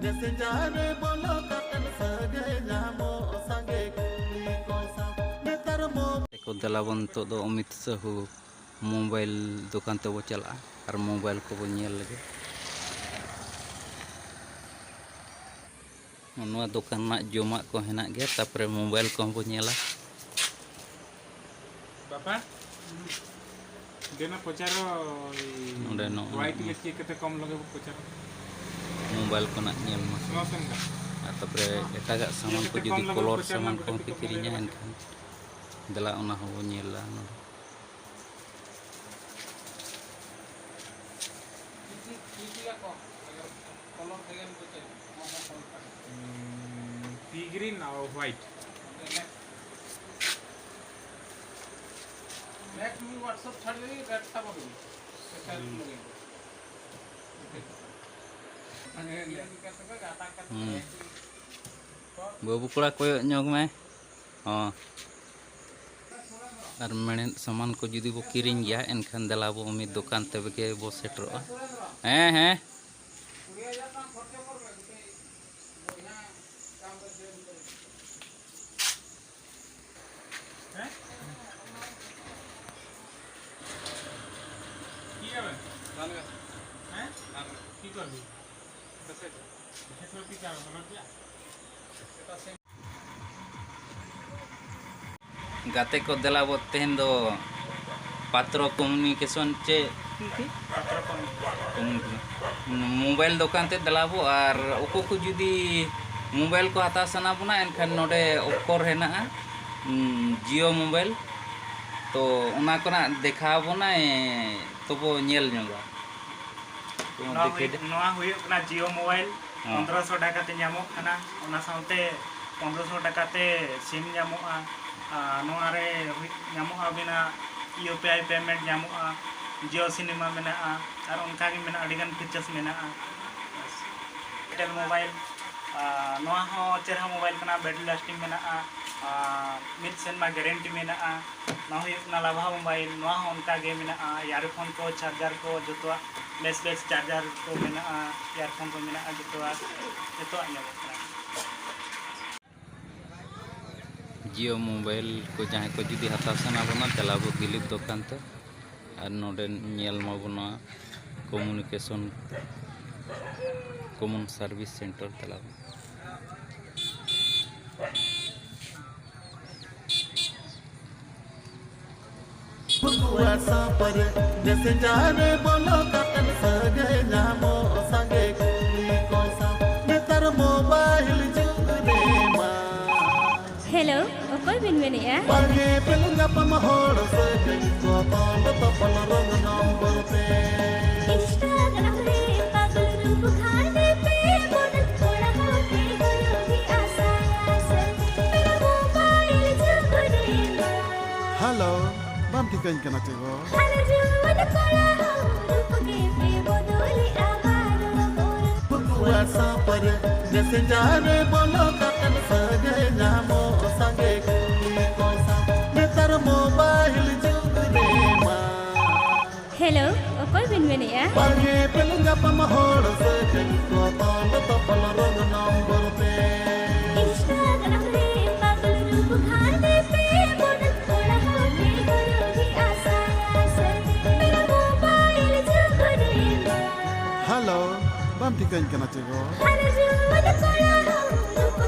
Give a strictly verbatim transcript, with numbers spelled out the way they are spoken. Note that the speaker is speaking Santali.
ᱢᱮᱥᱮᱧᱡᱟᱨ ᱨᱮ ᱵᱚᱞᱚ ᱠᱟᱛᱮ ᱥᱟᱹᱜᱟᱹᱭ ᱧᱟᱢᱚᱜ ᱥᱟᱸᱜᱮ ᱠᱩᱲᱤ ᱠᱚ ᱥᱟᱶ ᱱᱮᱛᱟᱨ ᱢᱚ ᱛᱮᱠᱚ ᱫᱮᱞᱟ ᱵᱚᱱ ᱱᱤᱛᱚᱜ ᱫᱚ ᱚᱢᱤᱛ ᱥᱟᱦᱩ ᱢᱳᱵᱟᱭᱤᱞ ᱫᱚᱠᱟᱱ ᱛᱮᱵᱚ ᱪᱟᱞᱟᱜᱼᱟ ᱟᱨ ᱢᱳᱵᱟᱭᱤᱞ ᱠᱚᱵᱚ ᱧᱮᱞ ᱞᱮᱜᱮ᱾ ᱱᱚᱣᱟ ᱫᱚᱠᱟᱱ ᱨᱮᱱᱟᱜ ᱡᱚᱢᱟᱜ ᱠᱚ ᱦᱮᱱᱟᱜ ᱜᱮᱭᱟ, ᱛᱟᱯᱚᱨᱮ ᱢᱳᱵᱟᱭᱤᱞ ᱠᱚᱦᱚᱸ ᱵᱚ ᱧᱮᱞᱟ᱾ ᱵᱟᱯᱟ, ᱫᱮᱱᱟ ᱯᱚᱪᱟᱨᱚ, ᱱᱚᱰᱮ ᱱᱚᱜᱼᱚ ᱦᱳᱣᱟᱭᱤᱴ ᱱᱚᱣᱟ ᱞᱮ ᱪᱮᱫ ᱠᱟᱛᱮ ᱠᱚᱢ ᱞᱚᱜᱮ ᱵᱚ ᱯᱚᱪᱟᱨᱚ? ᱢᱳᱵᱟᱭᱤᱞ ᱠᱚ ᱱᱟᱜ ᱧᱮᱞ ᱢᱟ᱾ ᱱᱚᱣᱟ ᱥᱮᱱ ᱜᱟ? ᱟᱨ ᱛᱟᱯᱚᱨᱮ ᱮᱴᱟᱜᱟᱜ ᱥᱟᱢᱟᱱ ᱠᱚ ᱡᱩᱫᱤ ᱠᱚᱞᱚᱨ ᱥᱟᱢᱟᱱ ᱠᱚᱦᱚᱸ ᱯᱮ ᱠᱤᱨᱤᱧᱟ, ᱮᱱᱠᱷᱟᱱ ᱫᱮᱞᱟ ᱚᱱᱟ ᱦᱚᱸᱵᱚ ᱧᱮᱞᱟ ᱱᱚᱰᱮ᱾ ᱯᱤ ᱜᱨᱤᱱ ᱟᱨ ᱦᱳᱣᱟᱭᱤᱴ᱾ ᱦᱩᱸ᱾ ᱵᱟᱹᱵᱩ ᱠᱚᱲᱟ, ᱠᱚᱭᱚᱜ ᱧᱚᱜᱽ ᱢᱮ᱾ ᱦᱚᱸ᱾ ᱟᱨ ᱢᱮᱬᱦᱮᱫ ᱥᱟᱢᱟᱱ ᱠᱚ ᱡᱩᱫᱤ ᱵᱚ ᱠᱤᱨᱤᱧ ᱜᱮᱭᱟ, ᱮᱱᱠᱷᱟᱱ ᱫᱮᱞᱟ ᱵᱚ ᱢᱤᱫ ᱫᱚᱠᱟᱱ ᱛᱮᱜᱮ ᱵᱚ ᱥᱮᱴᱮᱨᱚᱜᱼᱟ᱾ ᱦᱮᱸ, ᱦᱮᱸ᱾ ᱜᱟᱛᱮ ᱠᱚ, ᱫᱮᱞᱟ ᱵᱚ ᱛᱮᱦᱮᱧ ᱫᱚ ᱯᱟᱛᱨᱚ ᱠᱚᱢᱤᱭᱩᱱᱤᱠᱮᱥᱚᱱ ᱪᱮ ᱢᱳᱵᱟᱭᱤᱞ ᱫᱚᱠᱟᱱ ᱛᱮ ᱫᱮᱞᱟ ᱵᱚ, ᱟᱨ ᱚᱠᱚᱭ ᱠᱚ ᱡᱩᱫᱤ ᱢᱳᱵᱟᱭᱤᱞ ᱠᱚ ᱦᱟᱛᱟᱣ ᱥᱟᱱᱟ ᱵᱚᱱᱟ, ᱮᱱᱠᱷᱟᱱ ᱱᱚᱰᱮ ᱚᱠᱠᱚᱨ ᱦᱮᱱᱟᱜᱼᱟ, ᱩᱸ, ᱡᱤᱭᱳ ᱢᱳᱵᱟᱭᱤᱞ᱾ ᱛᱚ ᱚᱱᱟ ᱠᱚ ᱱᱟᱜ ᱫᱮᱠᱷᱟᱣ ᱵᱚᱱᱟᱭ, ᱛᱚᱵᱚ ᱧᱮᱞ ᱧᱚᱜᱟ᱾ ᱛᱚ ᱱᱚᱣᱟ ᱫᱮᱠᱷᱮ ᱦᱩᱭᱩᱜ, ᱫᱮ- ᱱᱚᱣᱟ ᱦᱩᱭᱩᱜ ᱠᱟᱱᱟ ᱡᱤᱭᱳ ᱢᱳᱵᱟᱭᱤᱞ᱾ ᱦᱚᱸ᱾ ᱯᱚᱱᱫᱽᱨᱚᱥᱚ ᱴᱟᱠᱟ ᱛᱮ ᱧᱟᱢᱚᱜ ᱠᱟᱱᱟ, ᱚᱱᱟ ᱥᱟᱶᱛᱮ ᱯᱚᱱᱫᱽᱨᱚᱥᱚ ᱴᱟᱠᱟ ᱛᱮ ᱥᱤᱢ ᱧᱟᱢᱚᱜᱼᱟ᱾ ᱟᱨ ᱱᱚᱣᱟ ᱨᱮ ᱦᱩᱭ-, ᱧᱟᱢᱚᱜᱼᱟ ᱟᱹᱵᱤᱱᱟᱜ ᱤᱭᱩ ᱯᱤ ᱟᱭ ᱯᱮᱢᱮᱱᱴ ᱧᱟᱢᱚᱜᱼᱟ, ᱡᱤᱭᱳ ᱥᱤᱱᱮᱢᱟ ᱢᱮᱱᱟᱜᱼᱟ, ᱟᱨ ᱚᱱᱠᱟ ᱜᱮ ᱢᱮᱱᱟᱜᱼᱟ, ᱟᱹᱰᱤ ᱜᱟᱱ ᱯᱷᱤᱪᱟᱨᱥ ᱢᱮᱱᱟᱜᱼᱟ᱾ ᱮᱭᱟᱨᱴᱮᱞ ᱢᱳᱵᱟᱭᱤᱞ, ᱟᱨ ᱱᱚᱣᱟ ᱦᱚᱸ ᱪᱮᱦᱨᱟ ᱢᱳᱵᱟᱭᱤᱞ ᱠᱟᱱᱟ, ᱵᱮᱴᱨᱤ ᱞᱟᱥᱴᱤᱝ ᱢᱮᱱᱟᱜᱼᱟ, ᱟᱨ ᱢᱤᱫ ᱥᱮᱨᱢᱟ ᱜᱮᱨᱮᱱᱴᱤ ᱢᱮᱱᱟᱜᱼᱟ᱾ ᱱᱚᱣᱟ ᱦᱩᱭᱩᱜ ᱠᱟᱱᱟ ᱞᱟᱵᱷᱟ ᱢᱳᱵᱟᱭᱤᱞ᱾ ᱱᱚᱣᱟ ᱦᱚᱸ ᱚᱱᱠᱟ ᱜᱮ ᱢᱮᱱᱟᱜᱼᱟ, ᱤᱭᱟᱨᱯᱷᱳᱱ ᱠᱚ, ᱪᱟᱨᱡᱟᱨ ᱠᱚ, ᱡᱚᱛᱚᱣᱟᱜ ᱵᱮᱥ ᱵᱮᱥ ᱪᱟᱨᱡᱟᱨ ᱠᱚ ᱢᱮᱱᱟᱜᱼᱟ, ᱤᱭᱟᱨᱯᱷᱳᱱ ᱠᱚ ᱢᱮᱱᱟᱜᱼᱟ, ᱡᱚᱛᱚᱣᱟᱜ, ᱡᱚᱛᱚᱣᱟᱜ ᱧᱟᱢᱚᱜ ᱠᱟᱱᱟ᱾ ᱡᱤᱭᱳ ᱢᱳᱵᱟᱭᱤᱞ ᱠᱚ ᱡᱟᱦᱟᱸᱭ ᱠᱚ ᱡᱩᱫᱤ ᱦᱟᱛᱟᱣ ᱥᱟᱱᱟ ᱵᱚᱱᱟ, ᱪᱟᱞᱟᱣ ᱵᱚ ᱫᱤᱞᱤᱯ ᱫᱚᱠᱟᱱ ᱛᱮ, ᱟᱨ ᱱᱚᱰᱮ ᱧᱮᱞ ᱢᱟᱵᱚ ᱱᱚᱣᱟ ᱠᱚᱢᱩᱱᱤᱠᱮᱥᱚᱱ ᱠᱚᱢᱚᱱ ᱥᱟᱨᱵᱷᱤᱥ ᱥᱮᱱᱴᱟᱨ ᱛᱟᱞᱟ᱾ ᱩᱱᱠᱩᱣᱟᱜ ᱥᱟᱶ ᱯᱟᱹᱨᱟᱹ ᱢᱮᱥᱮᱧᱡᱟᱨ ᱨᱮ ᱵᱚᱞᱚ ᱠᱟᱛᱮ ᱥᱟᱹᱜᱟᱹᱭ ᱧᱟᱢᱚᱜ ᱥᱟᱸᱜᱮ ᱠᱩᱲᱤ ᱠᱚ ᱥᱟᱶ ᱱᱮᱛᱟᱨ ᱢᱳᱵᱟᱭᱤᱞ ᱡᱩᱜᱽ ᱨᱮᱢᱟ᱾ ᱦᱮᱞᱳ, ᱚᱠᱚᱭ ᱵᱤᱱ ᱢᱮᱱᱮᱫᱼᱟ? ᱵᱟᱝ ᱧᱮᱯᱮᱞ ᱧᱟᱯᱟᱢ ᱦᱚᱲ ᱥᱟᱹᱜᱟᱹᱭ ᱠᱚ ᱛᱚᱞ ᱛᱚᱯᱚᱞ ᱨᱚᱝ ᱱᱚᱢᱵᱚᱨ ᱛᱮ᱾ Instagram ᱨᱮ ᱯᱟᱜᱽᱞᱩ ᱨᱩᱯ ᱠᱷᱟᱱ ᱯᱮ ᱵᱚᱫᱚᱞ ᱠᱚᱲᱟ ᱦᱚᱲ ᱯᱮ ᱦᱩᱭᱩᱜ ᱜᱮ ᱟᱥᱟ ᱟᱥᱟ᱾ ᱢᱮᱨᱟ ᱢᱳᱵᱟᱭᱤᱞ ᱡᱩᱜᱽ ᱨᱮᱢᱟ᱾ ᱦᱮᱞᱳ, ᱵᱟᱢ ᱴᱷᱤᱠᱟᱹᱧ ᱠᱟᱱᱟ ᱪᱮ ᱜᱚ? ᱦᱟᱱᱟ ᱡᱩᱣᱟᱹᱱ ᱠᱚᱲᱟ ᱦᱚᱸ ᱨᱩᱯ ᱜᱮ ᱯᱮ ᱵᱚᱫᱚᱞᱮᱜᱼᱟ ᱵᱟᱨᱚ ᱵᱚᱨᱚ᱾ ᱩᱱᱠᱩᱣᱟᱜ ᱥᱟᱶ ᱯᱟᱹᱨᱟᱹ ᱢᱮᱥᱮᱧᱡᱟᱨ ᱨᱮ ᱵᱚᱞᱚ ᱠᱟᱛᱮ ᱥᱟᱹᱜᱟᱹᱭ ᱧᱟᱢᱚᱜ ᱥᱟᱸᱜᱮ ᱠᱩᱲᱤ ᱠᱚ ᱥᱟᱶ ᱱᱮᱛᱟᱨ ᱢᱳᱵᱟᱭᱤᱞ ᱡᱩᱜᱽ ᱨᱮᱢᱟ᱾ ᱦᱮᱞᱳ, ᱚᱠᱚᱭ ᱵᱤᱱ ᱢᱮᱱᱮᱫᱼᱟ? ᱵᱟᱝ ᱧᱮᱯᱮᱞ ᱧᱟᱯᱟᱢ ᱦᱚᱲ ᱥᱟᱹᱜᱟᱹᱭ ᱠᱚ ᱛᱚᱞ ᱛᱚᱯᱚᱞ ᱨᱚᱝ ᱱᱚᱢᱵᱚᱨ ᱛᱮ᱾ Instagram ᱨᱮ ᱯᱟᱜᱽᱞᱩ ᱨᱩᱯ ᱠᱷᱟᱱ ᱯᱮ ᱵᱚᱫᱚᱞ ᱠᱚᱲᱟ ᱦᱚᱲ ᱯᱮ ᱦᱩᱭᱩᱜ ᱜᱮ ᱟᱥᱟ ᱟᱥᱟ᱾ ᱢᱮᱨᱟ ᱢᱳᱵᱟᱭᱤᱞ ᱡᱩᱜᱽ ᱨᱮᱢᱟ᱾ ᱦᱮᱞᱳ, ᱵᱟᱢ ᱴᱷᱤᱠᱟᱹᱧ ᱠᱟᱱᱟ ᱪᱮ ᱜᱚ? ᱦᱟᱱᱟ ᱡᱩᱣᱟᱹᱱ ᱠᱚᱲᱟ ᱦᱚᱸ ᱨᱩᱯ